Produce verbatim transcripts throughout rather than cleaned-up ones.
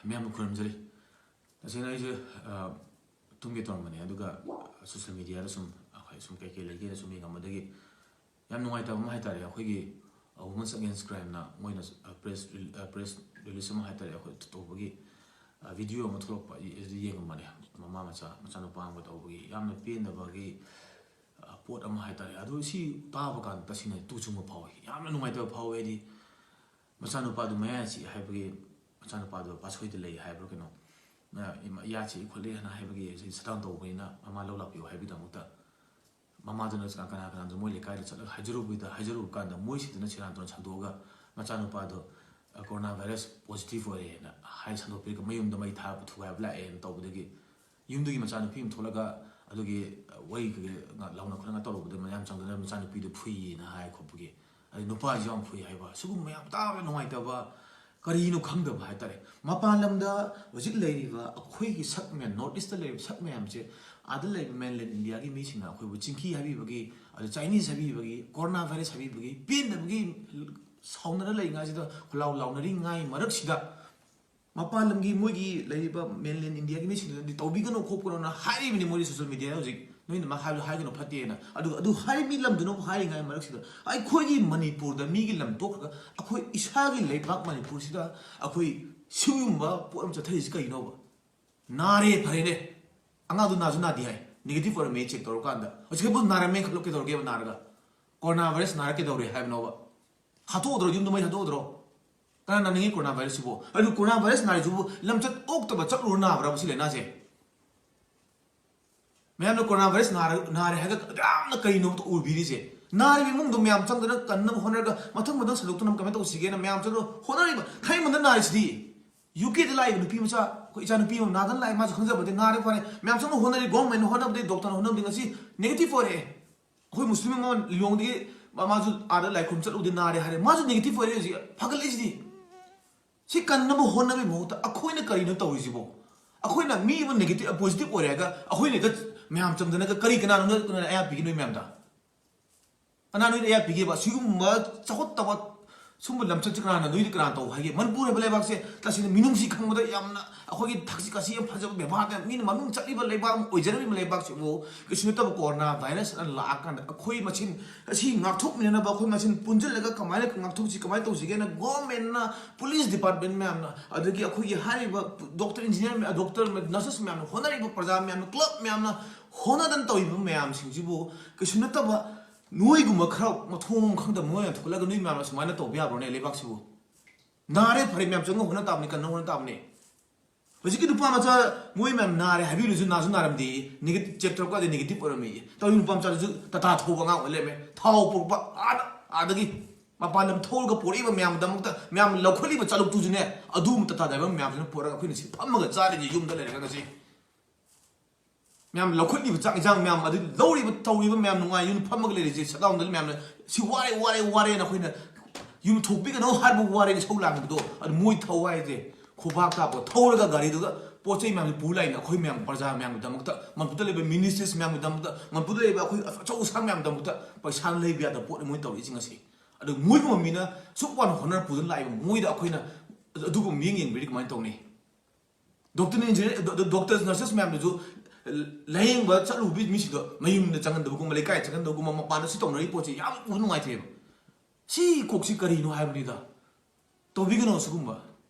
ꯃꯌꯥꯝꯕꯨ ꯈꯨꯔꯨꯝꯖꯔꯤ꯫ ꯇꯁꯦꯡꯅ ꯑꯩꯁꯦ, ꯑ, ꯇꯨꯝꯒꯦ ꯇꯧꯔꯝꯕꯅꯦ, ꯑꯗꯨꯒ social mediaꯗ ꯁꯨꯝ ꯑꯩꯈꯣꯏ ꯁꯨꯝ ꯀꯩꯀꯩ ꯂꯩꯒꯦꯅ ꯁꯨꯝ ꯌꯦꯡꯉꯝꯕꯗꯒꯤ ꯌꯥꯝ ꯅꯨꯡꯉꯥꯏꯇꯕ ꯑꯃ ꯍꯥꯏꯇꯥꯔꯦ, ꯑꯩꯈꯣꯏꯒꯤ, ꯑ, Women's Against Crimeꯅ ꯃꯣꯏꯅ, ꯑ, press rel-, ꯑ, press release ꯑꯃ ꯍꯥꯏꯇꯥꯔꯦ, ꯑꯩꯈꯣꯏ ꯇꯧꯕꯒꯤ, ꯑ, video ꯑꯃ ꯊꯣꯛꯂꯛꯄ, ꯑꯩ ꯑꯗꯨ ꯌꯦꯡꯉꯝꯕꯅꯦ꯫ ꯃꯃꯥ ꯃꯆꯥ, ꯃꯆꯥꯅꯨꯄꯥ ꯑꯃꯒ ꯇꯧꯕꯒꯤ ꯌꯥꯝꯅ ꯄꯦꯟꯗꯕꯒꯤ, ꯑ, ꯄꯣꯠ ꯑꯃ ꯍꯥꯏꯇꯥꯔꯦ꯫ ꯑꯗꯨ ꯁꯤ ꯇꯥꯕ ꯀꯥꯟꯗ ꯇꯁꯦꯡꯅ ꯇꯨ ꯆꯨꯡꯕ ꯐꯥꯎꯋꯤ, ꯌꯥꯝꯅ ꯅꯨꯡꯉꯥꯏꯇꯕ ꯐꯥꯎꯋꯤ꯫ ꯍꯥꯏꯗꯤ ꯃꯆꯥꯅꯨꯄꯥꯗꯨ ꯃꯌꯥ ꯆꯤꯛꯑꯦ ꯍꯥꯏꯕꯒꯤ, ꯃꯆꯥꯅꯨꯄꯥꯗꯣ ꯄꯥꯁꯣꯏꯗ ꯂꯩ ꯍꯥꯏꯕ꯭ꯔꯥ ꯀꯩꯅꯣ, ꯑ, ꯏꯃꯥ, ꯏꯌꯥ ꯆꯤꯛꯏ ꯈꯣꯠꯂꯤ ꯍꯥꯏꯅ ꯍꯥꯏꯕꯒꯤ, ꯁꯤ shutdown ꯇꯧꯕꯅꯤꯅ ꯃꯃꯥ ꯂꯧ ꯂꯥꯛꯄꯤꯌꯨ ꯍꯥꯏꯕꯒꯤꯗꯃꯛꯇ ꯃꯃꯥꯗꯨꯅ ꯀꯅꯥ ꯀꯅꯥꯗꯅꯣ ꯃꯣꯏ ꯂꯩꯀꯥꯏꯗ ꯆꯠꯂꯒ ꯍꯥꯏꯖꯔꯨꯕꯗ, ꯍꯥꯏꯖꯔꯨꯕ ꯀꯥꯟꯗ ꯃꯣꯏ ꯁꯤꯗꯅ ꯁꯦꯔꯥꯟ ꯇꯨꯔꯥꯟ ꯁꯟꯗꯣꯛꯑꯒ ꯃꯆꯥꯅꯨꯄꯥꯗꯣ, ꯑ, corona virus positive ꯑꯣꯏꯔꯦꯅ ꯍꯥꯏ ꯁꯟꯗꯣꯛꯄꯤꯔꯒ ꯃꯌꯨꯝꯗ ꯃꯩ ꯊꯥꯕ ꯊꯨꯒꯥꯏꯕ ꯂꯥꯛꯑꯦꯅ ꯇꯧꯕꯗꯒꯤ ꯌꯨꯝꯗꯨꯒꯤ ꯃꯆꯥꯅꯨꯄꯤ ꯑꯃ ꯊꯣꯛꯂꯒ ꯑꯗꯨꯒꯤ, ꯑ, ꯋꯥꯔꯤ ꯀꯩꯀꯩ ꯂꯥꯎꯅ ꯈꯣꯠꯅ ꯇꯧꯔꯨꯕꯗ ꯃꯌꯥꯝ ꯆꯪꯗꯅ ꯃꯆꯥꯅꯨꯄꯤꯗꯨ ꯐꯨꯏꯌꯦꯅ ꯍꯥꯏ ꯈꯣꯠꯄꯒꯤ, ꯑꯗꯩ ꯅꯨꯄꯥꯁꯤꯁꯨ ꯌꯥꯝ ꯐꯨꯏ ꯍꯥꯏꯕ, ꯁꯤꯒꯨꯝꯕ ꯌꯥꯝ ꯇꯥꯕ ꯅꯨꯡꯉꯥꯏꯇꯕ, ꯀꯔꯤꯅꯣ ꯈꯪꯗꯕ ꯍꯥꯏꯇꯥꯔꯦ꯫ ꯃꯄꯥꯟ ꯂꯝꯗ ꯍꯧꯖꯤꯛ ꯂꯩꯔꯤꯕ ꯑꯩꯈꯣꯏꯒꯤ ꯁꯛ ꯃꯌꯥꯝ, North Eastꯇ ꯂꯩꯔꯤꯕ ꯁꯛ ꯃꯌꯥꯝꯁꯦ, ꯑꯥꯗ ꯂꯩꯕ mainland Indiaꯒꯤ ꯃꯤꯁꯤꯡꯅ ꯑꯩꯈꯣꯏꯕꯨ ꯆꯤꯡꯀꯤ ꯍꯥꯏꯕꯤꯕꯒꯤ, ꯑꯗ Chinese ꯍꯥꯏꯕꯤꯕꯒꯤ, corona virus ꯍꯥꯏꯕꯤꯕꯒꯤ, ꯄꯦꯟꯗꯕꯒꯤ ꯁꯥꯎꯅꯔ ꯂꯩꯉꯥꯏꯁꯤꯗ, ꯈꯨꯂꯥꯎ ꯂꯥꯎꯅꯔꯤꯉꯥꯏ ꯃꯔꯛꯁꯤꯗ, ꯃꯄꯥꯟ ꯂꯝꯒꯤ ꯃꯣꯏꯒꯤ ꯂꯩꯔꯤꯕ mainland Indiaꯒꯤ ꯃꯤꯁꯤꯡꯗꯨꯅꯗꯤ ꯇꯧꯕꯤꯒꯅꯨ ꯈꯣꯠꯀꯅꯣꯅ ꯍꯥꯏꯔꯤꯕꯅꯤ ꯃꯣꯏꯗꯤ social mediaꯗ ꯍꯧꯖꯤꯛ꯫ ꯅꯣꯏꯅ ꯃꯥ ꯍꯥꯏꯕꯗꯣ ꯍꯥꯏꯒꯅꯨ ꯐꯠꯇꯦꯅ꯫ ꯑꯗꯨꯒ ꯑꯗꯨ ꯍꯥꯏ ꯃꯤ ꯂꯝꯗꯨꯅ ꯍꯥꯏꯔꯤꯉꯩ ꯃꯔꯛꯁꯤꯗ ꯑꯩꯈꯣꯏꯒꯤ ꯃꯅꯤꯄꯨꯔꯗ ꯃꯤꯒꯤ ꯂꯝ ꯇꯣꯛꯈ꯭ꯔꯒ ꯑꯩꯈꯣꯏ ꯏꯁꯥꯒꯤ ꯂꯩꯕꯥꯛ ꯃꯅꯤꯄꯨꯔꯁꯤꯗ ꯑꯩꯈꯣꯏ ꯁꯤꯒꯨꯝꯕ ꯄꯣꯠ ꯑꯃ ꯆꯠꯊꯔꯤꯁꯤ ꯀꯩꯅꯣꯕ? ꯅꯥꯔꯦ ꯐꯔꯦꯅꯦ, ꯑꯉꯥꯡꯗꯨ ꯅꯥꯁꯨ ꯅꯥꯗꯦ ꯍꯥꯏ, negative ꯑꯣꯏꯔꯝꯃꯦ check ꯇꯧꯔꯀꯥꯟꯗ꯫ ꯍꯧꯖꯤꯛꯐꯥꯎ ꯅꯥꯔꯝꯃꯦ ꯈꯜꯂꯣ, ꯀꯩꯗꯧꯔꯒꯦꯕ ꯅꯥꯔꯒ? Corona virus ꯅꯥꯔ ꯀꯩꯗꯧꯔꯦ ꯍꯥꯏꯕꯅꯣꯕ? ꯍꯥꯠꯇꯣꯛꯑꯗ꯭ꯔꯣ? ꯌꯨꯝꯗ ꯃꯩ ꯊꯥꯗꯣꯛꯑꯗ꯭ꯔꯣ? ꯀꯅꯥ ꯅꯥꯅꯤꯡꯉꯤ corona virusꯁꯤꯕꯨ? ꯑꯗꯨ corona virus ꯅꯥꯔꯤꯁꯤꯕꯨ ꯂꯝꯆꯠ ꯑꯣꯛꯇꯕ ꯆꯠꯂꯨꯔ ꯅꯥꯕ꯭ꯔꯕ ꯁꯤ ꯂꯥꯏꯅꯥꯁꯦ? ꯃꯌꯥꯝꯅ corona virus ꯅꯥꯔ-, ꯅꯥꯔꯦ ꯍꯥꯏꯔꯒ ꯌꯥꯝꯅ ꯀꯔꯤꯅꯣ ꯑꯣꯏꯕꯤꯔꯤꯁꯦ? ꯅꯥꯔꯤꯕ ꯏꯃꯨꯡꯗꯣ ꯃꯌꯥꯝ ꯆꯪꯗꯅ ꯀꯟꯅꯕ ꯍꯣꯠꯅꯔꯒ ꯃꯊꯪ ꯃꯊꯪ ꯁꯟꯗꯣꯛꯇꯅ ꯀꯃꯥꯏꯅ ꯇꯧꯁꯤꯒꯦꯅ ꯃꯌꯥꯝ ꯆꯪꯗꯅ ꯍꯣꯠꯅꯔꯤꯕ ꯊꯥꯏꯃꯟꯗ ꯅꯥꯔꯤꯁꯤꯗꯤ꯫ ꯌꯨ ꯀꯦꯗ ꯂꯥꯛꯏꯕ ꯅꯨꯄꯤ ꯃꯆꯥ, ꯑꯩꯈꯣꯏ ꯏꯆꯥ ꯅꯨꯄꯤ ꯑꯃ ꯅꯥꯗꯅ ꯂꯥꯛꯑꯦ, ꯃꯥꯁꯨ ꯈꯪꯖꯕ ꯅꯠꯇꯦ, ꯅꯥꯔꯦ ꯐꯔꯦ, ꯃꯌꯥꯝ ꯆꯪꯅ ꯍꯣꯠꯅꯔꯤ, governmentꯅ ꯍꯣꯠꯅꯕꯗꯒꯤ, doctorꯅ ꯍꯣꯠꯅꯕꯗꯒꯤ ꯉꯁꯤ negative ꯑꯣꯏꯔꯛꯑꯦ꯫ ꯑꯩꯈꯣꯏ ꯃꯨꯁꯂꯤꯝ ꯑꯃ ꯂꯤꯂꯣꯡꯗꯒꯤ ꯃꯥ-, ꯃꯥꯁꯨ ꯑꯥꯗ ꯂꯥꯏ ꯈꯨꯔꯨꯝ ꯆꯠꯂꯨꯕꯗꯤ ꯅꯥꯔꯦ ꯍꯥꯏꯔꯦ, ꯃꯥꯁꯨ negative ꯑꯣꯏꯔꯦ ꯍꯧꯖꯤꯛ, ꯐꯒꯠꯂꯛꯏꯁꯤꯗꯤ꯫ ꯁꯤ ꯀꯟꯅꯕ ꯍꯣꯠꯅꯕꯒꯤ ꯃꯍꯨꯠꯇ ꯑꯩꯈꯣꯏꯅ ꯀꯔꯤꯅꯣ ꯇꯧꯔꯤꯁꯤꯕꯣ? ꯑꯩꯈꯣꯏꯅ ꯃꯤ ꯑꯃ negative, positive ꯑꯣꯏꯔꯦ ꯍꯥꯏꯔꯒ ꯑꯩꯈꯣꯏꯅ ꯍꯦꯛꯇ ꯃꯌꯥꯝ ꯆꯪꯗꯅꯒ ꯀꯔꯤ, ꯀꯅꯥꯅꯣ ꯅꯣꯏ, ꯀꯅꯥꯅ ꯑꯌꯥ ꯄꯤꯒꯦ ꯅꯣꯏ ꯃꯌꯥꯝꯗ? ꯀꯅꯥ ꯅꯣꯏꯗ ꯑꯌꯥ ꯄꯤꯒꯦꯕ? ꯁꯤꯒꯨꯝꯕ ꯆꯥꯎꯈꯠꯇꯕ ꯁꯨꯝꯕ ꯂꯝꯆꯠꯁꯦ ꯀꯅꯥꯅ, ꯅꯣꯏꯗꯤ ꯀꯅꯥꯅ ꯇꯧ ꯍꯥꯏꯒꯦ? ꯃꯅꯤꯄꯨꯔ ꯍꯥꯏꯕ ꯂꯩꯕꯥꯛꯁꯦ ꯇꯁꯦꯡꯅ ꯃꯤꯅꯨꯡꯁꯤ ꯈꯪꯕꯗ ꯌꯥꯝꯅ ꯑꯩꯈꯣꯏꯒꯤ ꯊꯛꯁꯤ ꯈꯥꯁꯤ ꯌꯥꯝ ꯐꯖꯕ ꯕꯦꯕꯥꯔꯗ ꯃꯤꯅ ꯃꯃꯤꯡ ꯆꯠꯂꯤꯕ ꯂꯩꯕꯥꯛ ꯑꯃ ꯑꯣꯏꯖꯔꯝꯃꯤꯕ ꯂꯩꯕꯥꯛꯁꯤꯕꯨ ꯀꯩꯁꯨ ꯅꯠꯇꯕ corona virus ꯑꯅ ꯂꯥꯛꯑꯀꯥꯟꯗ ꯑꯩꯈꯣꯏ ꯃꯁꯦꯟ ꯑꯁꯤ ꯉꯥꯛꯊꯣꯛꯃꯤꯟꯅꯅꯕ ꯑꯩꯈꯣꯏ ꯃꯁꯦꯟ ꯄꯨꯟꯁꯤꯜꯂꯒ ꯀꯃꯥꯏꯅ ꯉꯥꯛꯊꯣꯛꯁꯤ, ꯀꯃꯥꯏꯅ ꯇꯧꯁꯤꯒꯦꯅ government ꯅ, police department ꯃꯌꯥꯝꯅ, ꯑꯗꯒꯤ ꯑꯩꯈꯣꯏꯒꯤ ꯍꯥꯏꯔꯤꯕ doctor, engineer, doctor, nurses ꯃꯌꯥꯝꯅ ꯍꯣꯠꯅꯔꯤꯕ, ꯄ꯭ꯔꯖꯥ ꯃꯌꯥꯝꯅ, club ꯃꯌꯥꯝꯅ ꯍꯣꯠꯅꯗꯅ ꯇꯧꯔꯤꯕ ꯃꯌꯥꯝꯁꯤꯡꯁꯤꯕꯨ ꯀꯩꯁꯨ ꯅꯠꯇꯕ ꯅꯣꯏꯒꯨꯝꯕ ꯈꯔ ꯃꯊꯣꯡ ꯃꯔꯝ ꯈꯪꯗꯕ ꯃꯣꯏ ꯃꯌꯥꯝ ꯊꯣꯛꯂꯛꯑꯒ ꯅꯣꯏ ꯃꯌꯥꯝꯅ ꯁꯨꯃꯥꯏꯅ ꯇꯧꯕ ꯌꯥꯕ꯭ꯔꯣꯅꯦ ꯂꯩꯕꯥꯛꯁꯤꯕꯨ? ꯅꯥꯔꯦ ꯐꯔꯦ ꯃꯌꯥꯝ ꯆꯪꯉ ꯍꯣꯠꯅ ꯇꯥꯕꯅꯤ, ꯀꯟꯅ ꯍꯣꯠꯅ ꯇꯥꯕꯅꯤ꯫ ꯍꯧꯖꯤꯛꯀꯤ ꯅꯨꯄꯥ ꯃꯆꯥ ꯃꯣꯏ ꯃꯌꯥꯝ ꯅꯥꯔꯦ ꯍꯥꯏꯕꯤꯔꯨꯁꯨ ꯅꯥꯁꯨ ꯅꯥꯔꯝꯗꯦ, negative, check ꯇꯧꯔꯛꯄ ꯀꯥꯟꯗ negative ꯑꯣꯏꯔꯝꯃꯦ꯫ ꯇꯧꯔꯤ ꯅꯨꯄꯥ ꯃꯆꯥꯗꯨꯁꯨ ꯇꯥꯇꯥ ꯊꯧꯕ ꯑꯉꯥꯡ ꯑꯣꯏ ꯂꯩꯔꯝꯃꯦ, ꯊꯥꯎ ꯄꯨꯔꯛꯄ ꯑꯥꯗ, ꯑꯥꯗꯒꯤ ꯃꯄꯥꯟ ꯂꯝ ꯊꯧꯔꯒ ꯄꯨꯔꯛꯏꯕ ꯃꯌꯥꯝꯒꯤꯗꯃꯛꯇ, ꯃꯌꯥꯝ ꯂꯧꯈꯠꯂꯤꯕ ꯆꯥꯂꯨꯛꯇꯨꯁꯨꯅꯦ, ꯑꯗꯨꯒꯨꯝꯕ ꯇꯥꯇꯥ driver ꯃꯌꯥꯝꯁꯤꯅ ꯄꯨꯔꯛꯑꯒ ꯑꯩꯈꯣꯏꯅ ꯁꯤ ꯐꯝꯃꯒ ꯆꯥꯔꯤꯁꯦ ꯌꯨꯝꯗ ꯂꯩꯔꯒ ꯉꯁꯤ꯫ ꯃꯌꯥꯝ ꯂꯧꯈꯠꯂꯤꯕ ꯆꯥꯛ ꯏꯟꯁꯥꯡ ꯃꯌꯥꯝ ꯑꯗꯨ ꯂꯧꯔꯤꯕ ꯇꯧꯔꯤꯕ ꯃꯌꯥꯝ ꯅꯨꯡꯉꯥꯏ ꯌꯨꯝ ꯐꯝꯃꯒ ꯂꯩꯔꯤꯁꯦ shutdown ꯗ ꯃꯌꯥꯝꯅ ꯁꯤ ꯋꯥꯔꯦ ꯋꯥꯔꯦ ꯋꯥꯔꯦꯅ ꯑꯩꯈꯣꯏꯅ ꯌꯨꯝ ꯊꯣꯛꯄꯤꯒꯅꯣ ꯍꯥꯏꯕ ꯋꯥꯔꯦ ꯏꯁꯧ ꯂꯥꯡꯕꯗꯣ ꯑꯗꯨ ꯃꯣꯏ ꯊꯧ ꯍꯥꯏꯁꯦ ꯈꯨꯕꯥꯛ ꯀꯥꯞꯄ ꯊꯧꯔꯒ ꯒꯥꯔꯤꯗꯨꯒ ꯄꯣꯠ ꯆꯩ ꯃꯌꯥꯝꯁꯦ ꯄꯨ ꯂꯥꯛꯏꯅꯦ ꯑꯩꯈꯣꯏ ꯃꯌꯥꯝ ꯄ꯭ꯔꯖꯥ ꯃꯌꯥꯝꯒꯤꯗꯃꯛꯇ ꯃꯅꯤꯄꯨꯔꯗ ꯂꯩꯕ ministries ꯃꯌꯥꯝꯒꯤꯗꯃꯛꯇ ꯃꯅꯤꯄꯨꯔꯗ ꯂꯩꯕ ꯑꯩꯈꯣꯏ ꯑꯆꯧ ꯑꯁꯥꯡ ꯃꯌꯥꯝꯒꯤꯗꯃꯛꯇ ꯄꯩꯁꯥ ꯂꯩꯕ ꯌꯥꯗꯕ ꯄꯣꯠꯅꯤ ꯃꯣꯏ ꯇꯧꯔꯛꯏꯁꯦ ꯉꯁꯤ꯫ ꯑꯗꯨ ꯃꯣꯏꯒꯨꯝꯕ ꯃꯤꯅ ꯁꯨꯛ ꯋꯥꯅ ꯍꯣꯠꯅꯔ ꯄꯨꯗꯨꯅ ꯂꯥꯛꯏꯕ ꯃꯣꯏꯗ ꯑꯩꯈꯣꯏꯅ ꯑꯗꯨꯒꯨꯝꯕ ꯃꯤꯠꯌꯦꯡ ꯌꯦꯡꯕꯤꯔꯗꯤ ꯀꯃꯥꯏꯅ ꯇꯧꯅꯤ? Doctor, engineer, doctors, nurses ꯃꯌꯥꯝꯗꯨꯁꯨ ꯂꯥꯌꯦꯡꯕ ꯆꯠꯂꯨꯕ ꯃꯤꯁꯤꯡꯗꯣ ꯃꯌꯨꯝꯗ ꯆꯪꯍꯟꯗꯕꯒꯨꯝꯕ ꯂꯩꯀꯥꯏ ꯆꯪꯍꯟꯗꯕꯒꯨꯝꯕ ꯃꯄꯥꯟꯗ ꯁꯤ ꯇꯧꯅꯔꯤ ꯄꯣꯠꯁꯤ ꯌꯥꯝ ꯎꯕ ꯅꯨꯡꯉꯥꯏꯇꯦꯕ꯫ ꯁꯤ ꯀꯣꯛꯁꯤ ꯀꯔꯤꯅꯣ ꯍꯥꯏꯕꯅꯤꯗ꯫ ꯇꯧꯕꯤꯒꯅꯣ ꯁꯤꯒꯨꯝꯕ꯫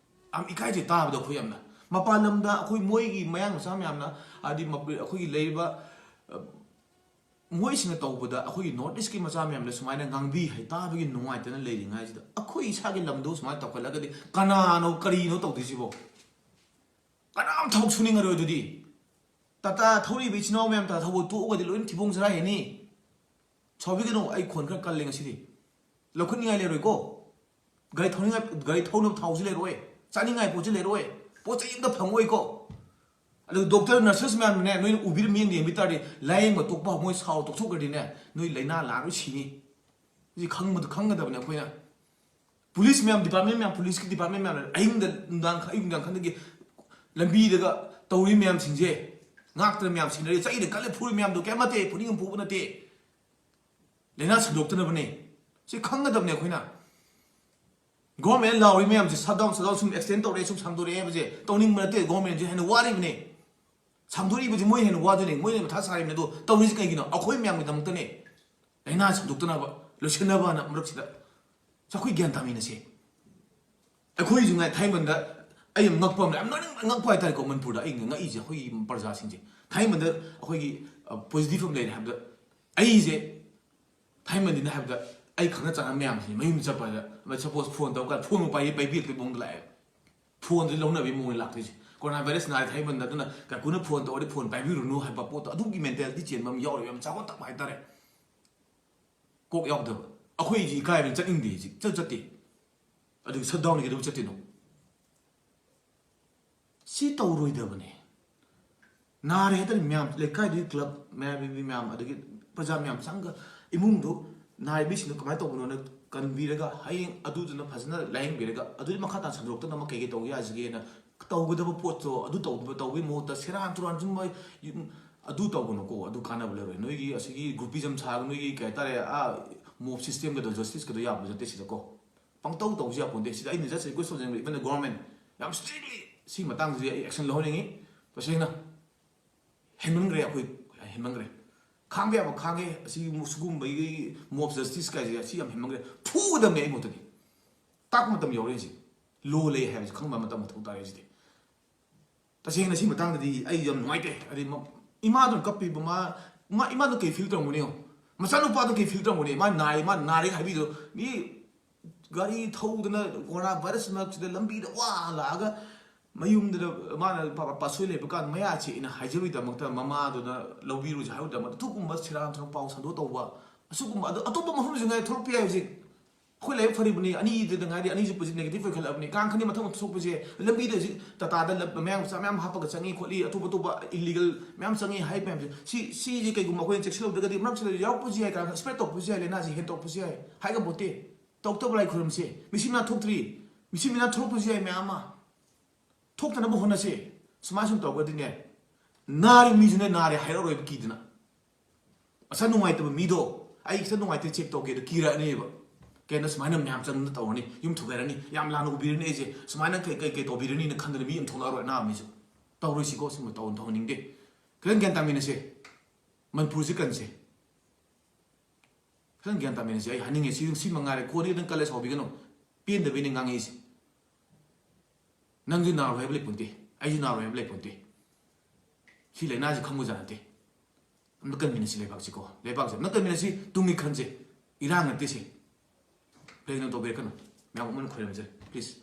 ꯌꯥꯝ ꯏꯀꯥꯏꯖꯩ ꯇꯥꯕꯗ ꯑꯩꯈꯣꯏ ꯌꯥꯝꯅ꯫ ꯃꯄꯥꯟ ꯂꯝꯗ ꯑꯩꯈꯣꯏ ꯃꯣꯏꯒꯤ ꯃꯌꯥꯡ ꯃꯆꯥ ꯃꯌꯥꯝꯅ ꯍꯥꯏꯗꯤ ꯃꯄ-, ꯑꯩꯈꯣꯏꯒꯤ ꯂꯩꯔꯤꯕ, ꯑ, ꯃꯣꯏꯁꯤꯡꯅ ꯇꯧꯕꯗ ꯑꯩꯈꯣꯏꯒꯤ North East ꯀꯤ ꯃꯆꯥ ꯃꯌꯥꯝꯅ ꯁꯨꯃꯥꯏꯅ ꯉꯥꯡꯕꯤ ꯍꯥꯏ ꯇꯥꯕꯒꯤ ꯅꯨꯡꯉꯥꯏꯇꯅ ꯂꯩꯔꯤꯉꯥꯏꯁꯤꯗ ꯑꯩꯈꯣꯏ ꯏꯁꯥꯒꯤ ꯂꯝꯗꯣ ꯁꯨꯃꯥꯏꯅ ꯇꯧꯈꯠꯂꯒꯗꯤ ꯀꯅꯥꯅꯣ ꯀꯔꯤꯅꯣ ꯇꯧꯗꯣꯏꯁꯤꯕꯣ? ꯀꯅꯥꯝ ꯊꯕꯛ ꯁꯨꯅꯤꯡꯉꯔꯣꯏ ꯑꯗꯨꯗꯤ꯫ ꯇꯥꯇꯥ ꯊꯧꯔꯤꯕ ꯏꯆꯤꯟ ꯏꯅꯥꯎ ꯃꯌꯥꯝ ꯇꯥꯇꯥ ꯊꯧꯕ ꯇꯣꯛꯑꯒꯗꯤ ꯂꯣꯏꯅ ꯊꯤꯕꯣꯡ ꯆꯔꯥ ꯍꯦꯟꯅꯤ꯫ ꯁꯥꯎꯕꯤꯒꯅꯨ, ꯑꯩ ꯈꯣꯟ ꯈꯔ ꯀꯜꯂꯦ ꯉꯁꯤꯗꯤ꯫ ꯂꯧꯈꯠꯅꯤꯡꯉꯥꯏ ꯂꯩꯔꯣꯏꯀꯣ꯫ ꯒꯥꯔꯤ ꯊꯧꯅꯤꯡꯉꯥꯏ, ꯒꯥꯔꯤ ꯊꯧꯅꯕ ꯊꯥꯎꯁꯨ ꯂꯩꯔꯣꯏ, ꯆꯥꯅꯤꯡꯉꯥꯏ ꯄꯣꯠꯁꯨ ꯂꯩꯔꯣꯏ, ꯄꯣꯠ ꯆꯩ ꯑꯝꯇ ꯐꯪꯉꯣꯏꯀꯣ꯫ ꯑꯗꯨꯒ doctor, nurses ꯃꯌꯥꯝꯅꯅꯦ, ꯅꯣꯏꯅ ꯎꯕꯤꯔ ꯃꯤꯠꯌꯦꯡꯗ ꯌꯦꯡꯕꯤ ꯇꯥꯔꯗꯤ, ꯂꯥꯌꯦꯡꯕ ꯇꯣꯛꯄ ꯃꯣꯏ ꯁꯥꯎ ꯇꯣꯛꯊꯣꯛꯈ꯭ꯔꯗꯤꯅꯦ, ꯅꯣꯏ ꯂꯥꯏꯅꯥ ꯂꯥꯛꯑ ꯂꯣꯏ ꯁꯤꯅꯤ꯫ ꯁꯤ ꯈꯪꯕꯗ ꯈꯪꯒꯗꯕꯅꯦ ꯑꯩꯈꯣꯏꯅ꯫ Police ꯃꯌꯥꯝ, department ꯃꯌꯥꯝ, police ꯀꯤ department ꯃꯌꯥꯝ ꯑꯍꯤꯡꯗ, ꯅꯨꯡꯗꯥꯡ, ꯑꯌꯨꯛ ꯅꯨꯡꯗꯥꯡ ꯈꯪꯗꯒꯤ ꯂꯝꯕꯤꯗꯒ ꯇꯧꯔꯤ ꯃꯌꯥꯝꯁꯤꯡꯁꯦ, ꯉꯥꯛꯇꯅ ꯃꯌꯥꯝ ꯁꯤꯅꯔꯤ, ꯆꯩꯅ ꯀꯜꯂ ꯐꯨꯔꯤ ꯃꯌꯥꯝꯗꯣ ꯀꯩꯝ ꯅꯠꯇꯦ, ꯐꯨꯅꯤꯡ ꯐꯨꯕ ꯅꯠꯇꯦ꯫ ꯂꯥꯏꯅꯥ ꯁꯟꯗꯣꯛꯇꯅꯕꯅꯦ꯫ ꯁꯤ ꯈꯪꯒꯗꯕꯅꯦ ꯑꯩꯈꯣꯏꯅ꯫ ꯒꯣꯔꯃꯦꯟ ꯂꯥꯎꯔꯤ ꯃꯌꯥꯝꯁꯦ ꯁꯠ ꯗꯥꯎꯟ ꯁꯠ ꯗꯥꯎꯟ ꯁꯨꯝ ꯑꯦꯛꯁꯇꯦꯟ ꯇꯧꯔꯛꯑꯦ, ꯁꯨꯝ ꯁꯥꯡꯗꯣꯔꯛꯑꯦ ꯍꯥꯏꯕꯁꯦ ꯇꯧꯅꯤꯡꯕ ꯅꯠꯇꯦ꯫ ꯒꯣꯔꯃꯦꯟꯁꯦ ꯍꯦꯟꯅ ꯋꯥꯔꯤꯕꯅꯦ꯫ ꯁꯥꯡꯗꯣꯔꯛꯏꯕꯁꯦ ꯃꯣꯏ ꯍꯦꯟꯅ ꯋꯥꯗꯣꯏꯅꯦ꯫ ꯃꯣꯏꯅ ꯃꯊꯥ ꯁꯥꯔꯤꯕꯅꯦ꯫ ꯑꯗꯣ ꯇꯧꯔꯤꯁꯤ ꯀꯩꯒꯤꯅꯣ? ꯑꯩꯈꯣꯏ ꯃꯌꯥꯝꯒꯤꯗꯃꯛꯇꯅꯦ꯫ ꯂꯥꯏꯅꯥ ꯁꯟꯗꯣꯛꯇꯅꯕ, ꯂꯣꯏꯁꯤꯟꯅꯕꯅ ꯃꯔꯛꯁꯤꯗ꯫ ꯆꯥꯈꯣꯏ ꯒ꯭ꯌꯥꯟ ꯇꯥꯃꯤꯟꯅꯁꯦ꯫ ꯑꯩꯈꯣꯏꯁꯨ ꯉꯥꯏ ꯊꯥꯏꯃꯟꯗ ꯑꯩ ꯌꯥꯝ ꯉꯛꯄ ꯑꯃ ꯂꯩ, ꯌꯥꯝ ꯅꯣꯛꯅꯤꯡ-, ꯉꯛꯄ ꯍꯥꯏꯇꯥꯔꯦꯀꯣ꯫ ꯃꯅꯤꯄꯨꯔꯗ ꯑꯩꯅ ꯉꯛꯏꯁꯦ ꯑꯩꯈꯣꯏꯒꯤ ꯄ꯭ꯔꯖꯥꯁꯤꯡꯁꯦ꯫ ꯊꯥꯏꯃꯟꯗ ꯑꯩꯈꯣꯏꯒꯤ, ꯑ, ꯄꯣꯖꯤꯇꯤꯚ ꯑꯃ ꯂꯩꯔꯦ ꯍꯥꯏꯕꯗ, ꯑꯩꯁꯦ ꯊꯥꯏꯃꯟꯗꯤꯅ ꯍꯥꯏꯕꯗ, ꯑꯩ ꯈꯪꯅ ꯆꯥꯟꯅꯕ ꯃꯌꯥꯝꯁꯤꯅ ꯃꯌꯨꯝꯗ ꯆꯠꯄꯗ, ꯁꯄꯣꯁ ꯐꯣꯟ ꯇꯧꯔꯀꯥꯟꯗ ꯐꯣꯟ ꯄꯥꯏ-, ꯄꯥꯏꯕꯤꯔꯛꯇꯕꯒꯤ ꯃꯑꯣꯡꯗ ꯂꯥꯛꯑꯦ꯫ ꯐꯣꯟꯁꯦ ꯂꯧꯅꯕꯒꯤ ꯃꯑꯣꯡꯗ ꯂꯥꯛꯇꯣꯏꯁꯦ꯫ ꯀꯣꯔꯣꯅꯥ ꯚꯥꯏꯔꯁ ꯅꯥꯔꯦ ꯊꯥꯏꯃꯟꯗ, ꯑꯗꯨꯅ ꯀꯥꯀꯨꯅ ꯐꯣꯟ ꯇꯧꯔꯗꯤ ꯐꯣꯟ ꯄꯥꯏꯕꯤꯔꯨꯅꯨ ꯍꯥꯏꯕ ꯄꯣꯠꯇꯣ, ꯑꯗꯨꯒꯤ ꯃꯦꯟꯇꯦꯂꯤꯇꯤ ꯆꯦꯟꯕ ꯑꯃ ꯌꯥꯎꯔꯦꯕ, ꯌꯥꯝ ꯆꯥꯎꯈꯠꯇꯕ ꯍꯥꯏꯇꯥꯔꯦ꯫ ꯀꯣꯛ ꯌꯥꯎꯗꯕ꯫ ꯑꯩꯈꯣꯏꯁꯤ ꯏꯀꯥꯏꯕꯅ ꯆꯠꯅꯤꯡꯗꯦ, ꯍꯧꯖꯤꯛ ꯆꯠ-, ꯆꯠꯇꯦ꯫ ꯑꯗꯨꯒꯤ ꯁꯠ ꯗꯥꯎꯟꯒꯤ ꯑꯗꯨꯝ ꯆꯠꯇꯣꯏꯅꯣ? ꯁꯤ ꯇꯧꯔꯣꯏꯗꯕꯅꯦ꯫ ꯅꯥꯔꯦ ꯍꯥꯏꯇꯥꯔꯦ ꯃꯌꯥꯝ, ꯂꯩꯀꯥꯏꯗꯨꯒꯤ ꯀ꯭ꯂꯕ ꯃꯌꯥꯝ, ꯃꯌꯥꯝ, ꯑꯗꯒꯤ ꯄ꯭ꯔꯖꯥ ꯃꯌꯥꯝ ꯆꯪꯒ ꯏꯃꯨꯡꯗꯨ ꯅꯥꯔꯤꯕꯁꯤꯡꯗꯨ ꯀꯃꯥꯏꯅ ꯇꯧꯕꯅꯣꯅ ꯀꯟꯕꯤꯔꯒ, ꯍꯌꯦꯡ ꯑꯗꯨꯗꯨꯅ ꯐꯖꯅ ꯂꯥꯌꯦꯡꯕꯤꯔꯒ, ꯑꯗꯨꯒꯤ ꯃꯈꯥ ꯇꯥꯅ ꯁꯟꯗꯣꯔꯛꯇꯅꯕ ꯀꯩꯀꯩ ꯇꯧꯕ ꯌꯥꯁꯤꯒꯦꯅ ꯇꯧꯒꯗꯕ ꯄꯣꯠꯇꯣ ꯑꯗꯨ ꯇꯧꯗꯕ, ꯇꯧꯕꯒꯤ ꯃꯍꯨꯠꯇ ꯁꯦꯔꯥꯟ ꯇꯨꯔꯥꯟ ꯁꯨꯝ ꯃꯣꯏ ꯌꯨꯝ-, ꯑꯗꯨ ꯇꯧꯒꯅꯨꯀꯣ, ꯑꯗꯨ ꯀꯥꯟꯅꯕ ꯂꯩꯔꯣꯏ꯫ ꯅꯣꯏꯒꯤ ꯑꯁꯤꯒꯤ ꯒ꯭ꯔꯨꯄꯤꯖꯝ ꯁꯥꯒ, ꯅꯣꯏꯒꯤ ꯀꯩ ꯍꯥꯏꯇꯥꯔꯦ, ꯑꯥ, ꯃꯣꯕ ꯁꯤꯁꯇꯦꯝꯒꯗꯣ, ꯖꯁꯇꯤꯁꯀꯗꯣ ꯌꯥꯕ ꯅꯠꯇꯦ ꯁꯤꯗꯀꯣ꯫ ꯄꯪꯇꯧ ꯇꯧꯕꯁꯨ ꯌꯥꯄꯣꯟꯇꯦ꯫ ꯁꯤꯗ ꯑꯩꯅ just request ꯇꯧꯖꯅꯤꯡꯕ, even the government, ꯌꯥꯝ strictly ꯁꯤ ꯃꯇꯥꯡꯁꯤꯗꯤ ꯑꯩ action ꯂꯧꯍꯟꯅꯤꯡꯉꯤ꯫ ꯇꯁꯦꯡꯅ ꯍꯦꯟꯃꯟꯈ꯭ꯔꯦ, ꯑꯩꯈꯣꯏ ꯍꯦꯟꯃꯟꯈ꯭ꯔꯦ꯫ ꯈꯥꯡꯕ ꯌꯥꯕ ꯈꯥꯡꯉꯦ꯫ ꯑꯁꯤ ꯁꯤꯒꯨꯝꯕꯒꯤ ꯃꯣꯕ ꯖꯁꯇꯤꯁ ꯀꯥꯏꯁꯦ ꯑꯁꯤ ꯌꯥꯝ ꯍꯦꯟꯃꯟꯈ꯭ꯔꯦ꯫ ꯐꯨꯒꯗꯕꯅꯦ ꯑꯩ ꯃꯣꯠꯇꯗꯤ꯫ ꯇꯥꯛꯄ ꯃꯇꯝ ꯌꯧꯔꯦ ꯍꯧꯖꯤꯛ꯫ ꯂꯣ ꯂꯩ ꯍꯥꯏꯕꯁꯤ ꯈꯪꯕ ꯃꯇꯝ ꯃꯊꯧ ꯇꯥꯔꯦ ꯍꯧꯖꯤꯛꯇꯤ꯫ ꯇꯁꯦꯡꯅ ꯁꯤ ꯃꯇꯥꯡꯗꯗꯤ ꯑꯩ ꯌꯥꯝ ꯅꯨꯡꯉꯥꯏꯇꯦ꯫ ꯍꯥꯏꯗꯤ ꯃ-, ꯏꯃꯥꯗꯨꯅ ꯀꯞꯄꯤꯕ, ꯃꯥ, ꯃꯥ, ꯏꯃꯥꯗꯨ ꯀꯩ feel ꯇꯧꯔꯝꯒꯅꯤ ꯌꯦꯡꯉꯣ꯫ ꯃꯆꯥꯅꯨꯄꯥꯗꯨ ꯀꯩ feel ꯇꯧꯔꯝꯒꯅꯤ? ꯃꯥ ꯅꯥꯏ, ꯃꯥ ꯅꯥꯔꯦ ꯍꯥꯏꯕꯤꯗꯣ꯫ ꯃꯤ ꯒꯥꯔꯤ ꯊꯧꯗꯅ ꯀꯣꯔꯣꯅꯥ ꯚꯥꯏꯔꯁ ꯃꯔꯛꯁꯤꯗ ꯂꯝꯕꯤꯗ ꯋꯥ ꯂꯥꯛꯑꯒ ꯃꯌꯨꯝꯗꯨꯗ ꯃꯥꯅ ꯄꯥ-, ꯄꯥꯁꯣꯏ ꯂꯩꯕ ꯀꯥꯟꯗ ꯃꯌꯥ ꯆꯦꯛꯏꯅ ꯍꯥꯏꯖꯕꯒꯤꯗꯃꯛꯇ ꯃꯃꯥꯗꯨꯅ ꯂꯧꯕꯤꯔꯨꯁꯦ ꯍꯥꯏꯕꯒꯤꯗꯃꯛꯇ ꯑꯗꯨꯒꯨꯝꯕ ꯁꯦꯔꯥꯟ ꯊꯨꯔꯥꯟ ꯄꯥꯎ ꯁꯟꯗꯣꯛ ꯇꯧꯕ꯫ ꯑꯁꯤꯒꯨꯝꯕ ꯑꯗꯨ ꯑꯇꯣꯞꯄ ꯃꯐꯝꯁꯨ ꯉꯥꯏ ꯊꯣꯛꯂꯛꯄ ꯌꯥꯏ ꯍꯧꯖꯤꯛ꯫ ꯑꯩꯈꯣꯏ ꯂꯥꯏꯕꯛ ꯐꯔꯤꯕꯅꯤ, ꯑꯅꯤꯗꯨꯗ ꯉꯥꯏꯔꯤ, ꯑꯅꯤꯁꯨ ꯄꯨꯁꯤ negative ꯑꯣꯏꯈꯠꯂꯛꯑꯕꯅꯤ꯫ ꯀꯥꯡ ꯈꯟꯗꯤ ꯃꯊꯪ ꯃꯊꯪ ꯊꯣꯛꯄꯁꯦ ꯂꯝꯕꯤꯗ ꯍꯧꯖꯤꯛ ꯇꯥꯇꯥꯗ ꯂꯝ-, ꯃꯌꯥꯡ ꯃꯆꯥ ꯃꯌꯥꯝ ꯍꯥꯞꯄꯒ ꯆꯪꯉꯤ ꯈꯣꯠꯂꯤ, ꯑꯇꯣꯞ ꯑꯇꯣꯞꯄ illegal ꯃꯌꯥꯝ ꯆꯪꯉꯤ ꯍꯥꯏ ꯃꯌꯥꯝꯁꯦ꯫ ꯁꯤ, ꯁꯤꯁꯦ ꯀꯩꯒꯨꯝꯕ ꯑꯩꯈꯣꯏꯅ ꯆꯦꯛꯁꯤꯜꯍꯧꯗ꯭ꯔꯒꯗꯤ ꯃꯔꯛꯁꯤꯗ ꯌꯥꯎꯔꯛꯄꯁꯨ ꯌꯥꯏ, ꯀꯥꯡ spread ꯇꯧꯔꯛꯄꯁꯨ ꯌꯥꯏ, ꯂꯥꯏꯅꯥꯁꯤ ꯍꯦꯟꯗꯣꯛꯄꯁꯨ ꯌꯥꯏ, ꯍꯥꯏ ꯉꯝꯄꯣꯠꯇꯦ꯫ ꯇꯧꯗꯕ ꯂꯥꯏ ꯈꯨꯔꯨꯝꯁꯦ꯫ ꯃꯤꯁꯤ ꯃꯤꯅꯥ ꯊꯣꯛꯇ꯭ꯔꯤ, ꯃꯤꯁꯤ ꯃꯤꯅꯥ ꯊꯣꯛꯂꯛꯄꯁꯨ ꯌꯥꯏ ꯃꯌꯥꯝ ꯑꯃ꯫ ꯊꯣꯛꯇꯅꯕ ꯍꯣꯠꯅꯁꯦ꯫ ꯁꯨꯃꯥꯏꯅ ꯁꯨꯝ ꯇꯧꯔꯒꯗꯤꯅꯦ, ꯅꯥꯔꯤ ꯃꯤꯁꯨꯅꯦ ꯅꯥꯔꯦ ꯍꯥꯏꯔꯛꯑꯔꯣꯏꯕ ꯀꯤꯗꯅ꯫ ꯃꯁꯥ ꯅꯨꯡꯉꯥꯏꯇꯕ ꯃꯤꯗꯣ, "ꯑꯩ ꯈꯤꯇꯪ ꯅꯨꯡꯉꯥꯏꯇꯦ, check ꯇꯧꯒꯦ" ꯑꯗꯨ ꯀꯤꯔꯛꯑꯅꯦꯕ꯫ ꯀꯩꯅꯣ ꯁꯨꯃꯥꯏꯅ ꯃꯌꯥꯝ ꯆꯪꯗꯅ ꯇꯧꯔꯅꯤ, ꯌꯨꯝ ꯊꯨꯒꯥꯏꯔꯅꯤ, ꯌꯥꯝ ꯂꯥꯟꯅ ꯎꯕꯤꯔꯅꯤ ꯑꯩꯁꯦ, ꯁꯨꯃꯥꯏꯅ ꯀꯩ ꯀꯩ ꯀꯩ ꯇꯧꯕꯤꯔꯅꯤꯅ ꯈꯟꯗꯅ ꯃꯤ ꯑꯃ ꯊꯣꯛꯂꯛꯑꯔꯣꯏ꯫ ꯑꯅꯥꯕ ꯃꯤꯁꯨ ꯇꯧꯔꯣꯏꯁꯤꯀꯣ꯫ ꯁꯤꯃ ꯇꯧ ꯇꯧꯍꯟꯅꯤꯡꯗꯦ꯫ ꯈꯤꯇꯪ ꯒ꯭ꯌꯥꯟ ꯇꯥꯃꯤꯟꯅꯁꯦ꯫ ꯃꯅꯤꯄꯨꯔꯁꯤ ꯀꯟꯁꯦ꯫ ꯈꯤꯇꯪ ꯒ꯭ꯌꯥꯟ ꯇꯥꯃꯤꯟꯅꯁꯦ꯫ ꯑꯩ ꯍꯥꯏꯅꯤꯡꯉꯦ, ꯁꯤ ꯁꯤ ꯃꯉꯥꯏꯔꯦ꯫ ꯈꯣꯟꯗꯤ ꯈꯤꯇꯪ ꯀꯜꯂꯦ, ꯁꯥꯎꯕꯤꯒꯅꯨ꯫ ꯄꯦꯟꯗꯕꯩꯅꯦ ꯉꯥꯡꯉꯛꯏꯁꯦ꯫ ꯅꯪꯁꯨ ꯅꯥꯔꯣꯏ ꯍꯥꯏꯕ ꯂꯩꯄꯣꯟꯇꯦ, ꯑꯩꯁꯨ ꯅꯥꯔꯣꯏ ꯍꯥꯏꯕ ꯂꯩꯄꯣꯟꯇꯦ꯫ ꯁꯤ ꯂꯥꯏꯅꯥꯁꯤ ꯈꯪꯕꯖꯥꯠ ꯅꯠꯇꯦ꯫ ꯑꯝꯇ ꯀꯟꯃꯤꯟꯅꯁꯤ ꯂꯩꯕꯥꯛꯁꯤꯀꯣ꯫ ꯂꯩꯕꯥꯛꯁꯦ ꯑꯝꯇ ꯀꯟꯃꯤꯟꯅꯁꯤ꯫ ꯇꯨꯡꯒꯤ ꯈꯟꯁꯦ꯫ ꯏꯔꯥꯡ ꯅꯠꯇꯦ ꯁꯤ꯫ ꯀꯩꯅꯣ ꯇꯧꯕꯤꯔꯛꯀꯅꯨ꯫ ꯃꯌꯥꯝ ꯑꯃꯅ ꯈꯣꯏꯔꯝꯖꯔꯤ꯫ Please꯫